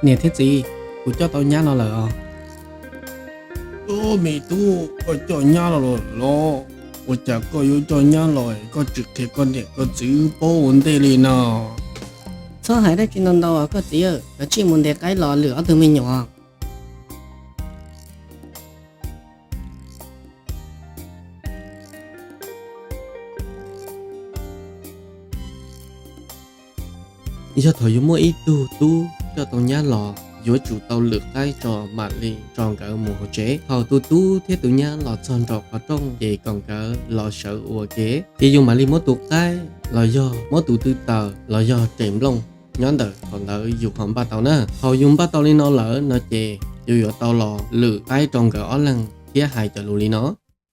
Niam thiab txiv, kuv coj tau nyab los lawm os. Ub, me tub, koj coj nyab los lawm los? Ua cas koj yuav coj nyab los koj tsis qhia koj niam koj txiv paub ua ntej li no? Txhob hais dab tsi ntau ntau os koj txiv, kav tsij mus ntes qaib los lwm ob tug me nyuam. Yog thaum yuav muaj ib tug tub coj tau nyab los, yuav tsum tau lwm qaib tso mam li tso nkawd mus hauv tsev. Thaum tus tub thiab tus nyab los txog nraum qhov rooj ces kom nkawd los sawv ua ke, ces yus mam li muab tus qaib los yog muab tus tw taws los yog res nplooj nyob ntawm thaum ntawd yus ho npaj tau na. Thaum yus npaj tau li no lawm no ces yus yuav tau los lwm qaib rau nkawd ob leeg thiab hais cov lus li no.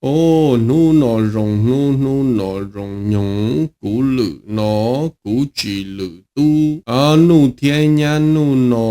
Ub, hnub no zoo hnub, hnub no zoo nyoog, kuv lwm no, kuv tsis lwm tub. Ob, nuj thiab nyab nuj no,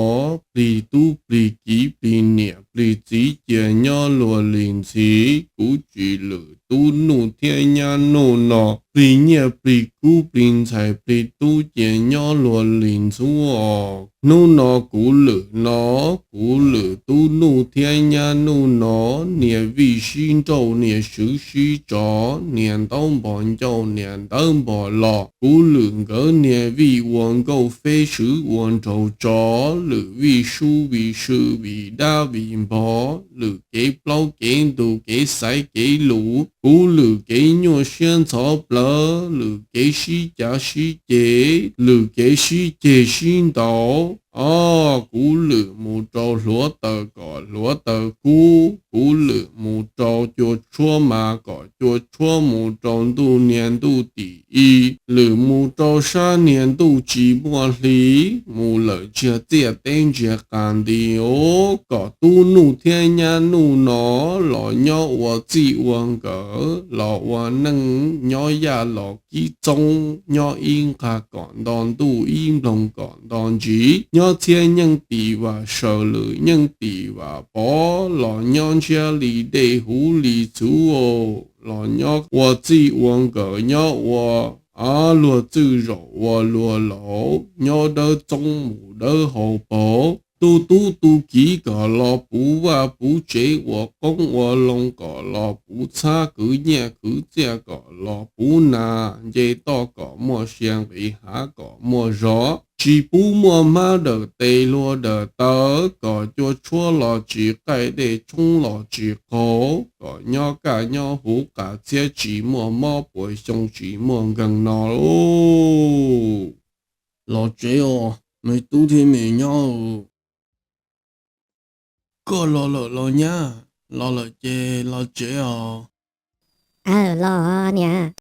plig tub plig kiv plig niam plig txiv cia nyob luag li ntxhi. Kuv tsis lwm tub nuj thiab nyab nuj no, plig nyiaj plig kub plig ntxhais plig tub cia nyob luag li ntxhuav. Hnub no kuv lwm no, kuv lwm tub nuj thiab nyab nuj no, niag vij sib nrauj niag swv sib tso, niag ntaub npog ncauj niag ntawv npog los. Kuv lwm nkawd niag vij ua nkauj feb swv ua nraug tso, lwm vij sub vij sw vij dab vij npog, lwm kev plaub kev ntug kev xaiv kev lus. Kuv lwm kev nyuaj siab ntxhov plawv, lwm kev sib cav sib ceg, lwm kev sib ceg sib ntaus. Ob, kuv lwm mus rau hluav taws kom hluav taws kub, kuv lwm mus rau cua tshuab mas kom cua tshuab mus rau ntuj niag ntuj tim i, lwm mus rau sab niag ntuj tsis muaj hli, mus lawm ntsiag txiaj teb ntsiag qas nti os, kom tub nuj thiab nyab nuj no los nyob ua txij ua nkawm, los ua neej nyob yaj los kib txoob, nyob ib nqag kom nto ntuj ib nploog kom nto ntsis, nyob txhiab nyeej tim vam saws lwm nyeej tim vam pov, los nyob ntsiab li dej huv li txhuv, los nyob ua txij ua nkawm nyob ua luag txwj zaum ua luag laus, nyob dawb txoob mus dawb hau paug. Tu tub tu kiv kom los puv vaj puv tsev, ua qoob ua loo kom los puv txhab, kwv nyiaj kwv txiaj kom los puv nas, nce toj kom muaj sia, nqis hav kom muaj zog, tsis pub muaj hmab dawm tes hlua dawm taw, kom cua tshuab los tsis qaij dej tshoob los tsis qaug, kom nyob kaj nyob huv qas txhiab tsis muaj mob puas xyoo tsis muaj nkeeg no lauj. Los tsev os, me tub thiab me nyab. Koj los lawm los nyab? Los lawm ces los tsev os. Aw, los niam.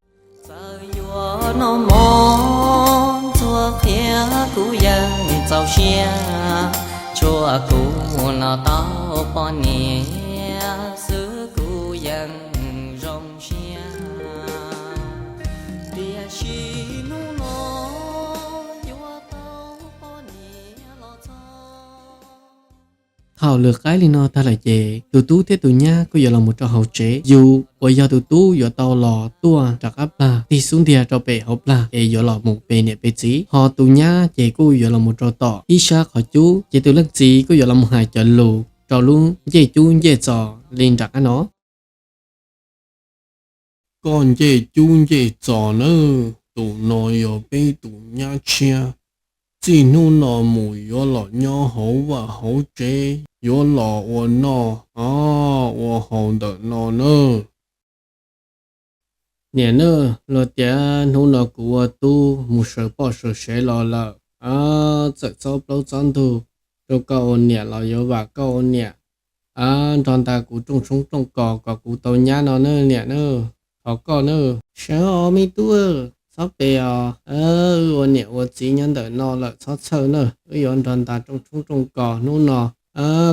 Txawm yuav noj mov ntxuag qhia kuv yeej txaus siab, tsuas kuv los tau poj niam xwb kuv yeej zoo siab, tiam sis hnub no yuav tau poj niam los txog. Thaum lwm qaib li no tag lawm ces tus tub thiab tus nyab kuj yuav los mus rau hauv tsev. Yus uas yog tus tub yuav tau los tuaj rov qab plag tig xub ntiag rau pem hauv plag es yuav los mus pe niam pe txiv. Ho tus nyab ces kuj yuav los mus rau tom ib sab qhov cub, ces tus leej txiv kuj yuav los mus hais cov lus rau lub ncej cub ncej txos li nram qab no. Koj ncej cub ncej txos nawb, tus no yog peb tus nyab tshiab. Txij hnub no mus yuav los nyob hauv vaj hauv tsev, yuav los ua noj ua haus ntawm no nawb. Niam nawb, luag tias hnub no kuv ua tub mus sawv poj sawv sev los lawm, txawm txob plaub txob ntug rau koj ua niam los yuav vam koj ua niam. Nrog nta kuv rooj tshoob rooj kos kom kuv tau nyab no nawb niam nawb, thov koj nawb. Sawv os me tub, txhob pes os, wb ua niam ua txiv nyob ntawm no lawm txhob txhawj nawb, wb yuav nrog nta rooj tshoob rooj kos hnub no.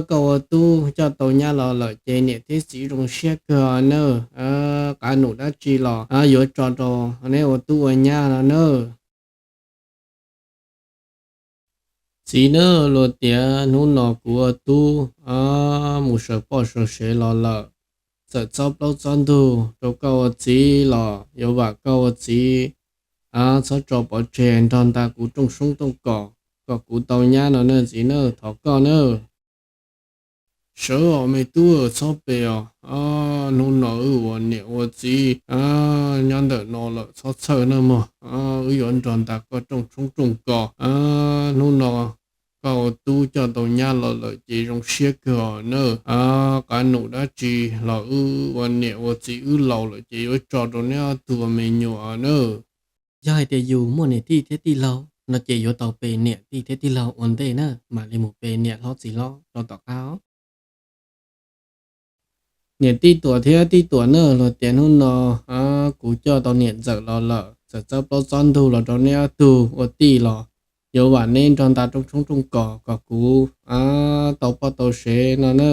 Koj ua tub coj tau nyab los lawm ces niam thiab txiv zoo siab kawg nawb. Qab num dab tsi los yuav tso rau neb ua tub ua nyab no nawb. Txiv nawb, luag tias hnub no kuv ua tub mus sawv poj sawv sev los lawm, txawm txob plaub txob ntug rau koj ua txiv los yuav vam koj ua txiv. Txhob tso pov tseg, nrog nta kuv rooj tshoob rooj kos kom kuv tau nyab no na txiv na, thov koj na. Sawv os me tub, txhob pe os. Hnub no wb ua niam ua txiv nyob ntawm no lawm, txhob txhawj nawb mog. Wb yuav nrog ntas koj rooj tshoob rooj kos. Hnub no koj ua tub coj tau nyab los lawm ces zoo siab kawg os nawb. Qab num dab tsi los wb ua niam ua txiv wb laus lawm ces yuav tso rau neb ob tug ua me nyuam nawb. Yog hais tias yus muaj niam tij thiab tij laug no ces yuav tau pe niam tij thiab tij laug ua ntej na, mam li mus pe niam hlob txiv hlob rau tom qab os. Niam Tij Tuam thiab Tij Tuam na, luag tias hnub no kuv coj tau niam ntxawm los lawm, txawm txob plaub txob ntug los rau neb ob tug ua tij los yuav vam neb nrog ntas rooj tshoob rooj kos kom kuv tau poj tau sev no na.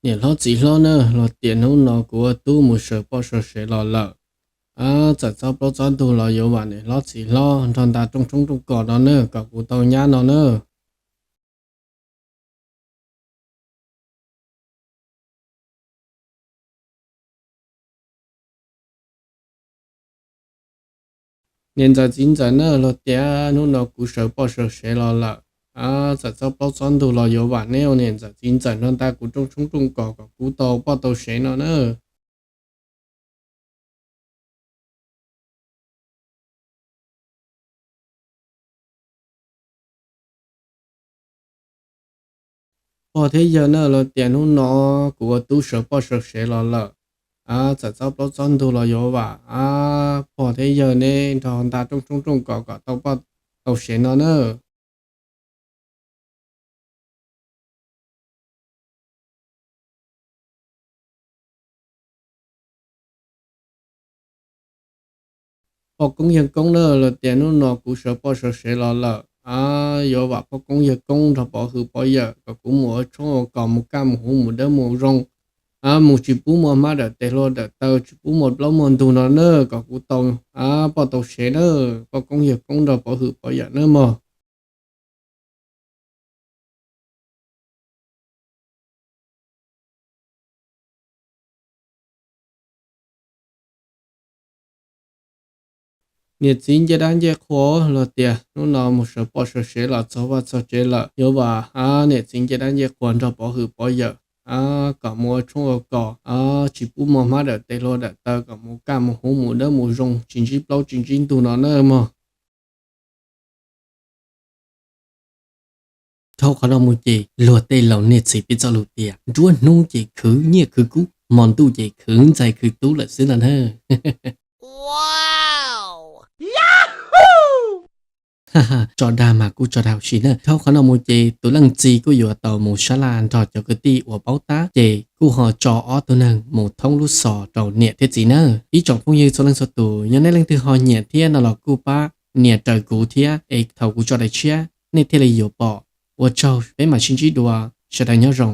Niam hlob txiv hlob na, luag tias hnub no kuv ua tub mus sawv poj sawv sev los lawm, txawm txob plaub txob ntug los yuav vam niam hlob txiv hlob nrog ntas rooj tshoob rooj kos no na kom kuv tau nyab no na. Niam ntxawm txiv ntxawm na, luag tias hnub no kuv sawv poj sawv sev los lawm, txawm txob plaub txob ntug los yuav vam neb ua niam ntxawm txiv ntxawm nrog ntas kuv rooj tshoob rooj kos kom kuv tau poj tau sev no na. Pog thiab yawg na, luag tias hnub no kuv ua tub sawv poj sawv sev los lawm, txawm txob plaub txob ntug los yuav vam pog thiab yawg neb nrog ntas rooj tshoob rooj kos kom tau poj tau sev no na. Poj koob yawg koob na, luag tias hnub no kuv sawv poj sawv sev los lawm, yuav vam poj koob yawg koob nrog pov hwm pov yawm kom kuv mus ua tshoob ua kos, mus kaj mus huv, mus dawb mus zoo, mus tsis pub muaj hmab dawm tes hlua dawm taw, tsis pub muaj plaub muaj ntug no na kom kuv tau poj tau sev na. Poj koob yawg koob nrog pov hwm pov yawm nawb mog. Niam txiv ncej dab ncej qhua, luag tias hnub no mus sawv poj sawv sev los txog vaj txog tsev lawm, yuav vam niam txiv ncej dab ncej qhua nrog pov hwm pov yawm kom mus ua tshoob ua kos, tsis pub muaj hmab dawm tes hlua dawm taw, kom mus kaj mus huv, mus dawb mus zoo, tsis ntsib plaub tsis ntsib ntug no na mog. Dhau qhov no mus ces luag tej laus niaj txhis pib txoj lus tias nruab hnub ces khwv nyiaj khwv kub, hmo ntuj ces khwv ntxhais khwv tub lawm xwb no na. Tso dag mas kuj tso dag huv si na. Dhau qhov no mus ces tus leej txiv kuj yuav tau mus sab laj nrog cov kwv tij uas paub tab, ces kuj ho tso ob tug neeg mus thoob lub xov rau niam thiab txiv na. Ib tsoom phooj ywg txhua leej txhua tus, yog nej leej twg ho nyiam thiab no los kuj pab nias raws kuv thiab es thaum kuv tso daim tshiab nej thiaj li yuav pom. Ua tsaug, peb mam sib ntsib dua, sawv daws nyob zoo.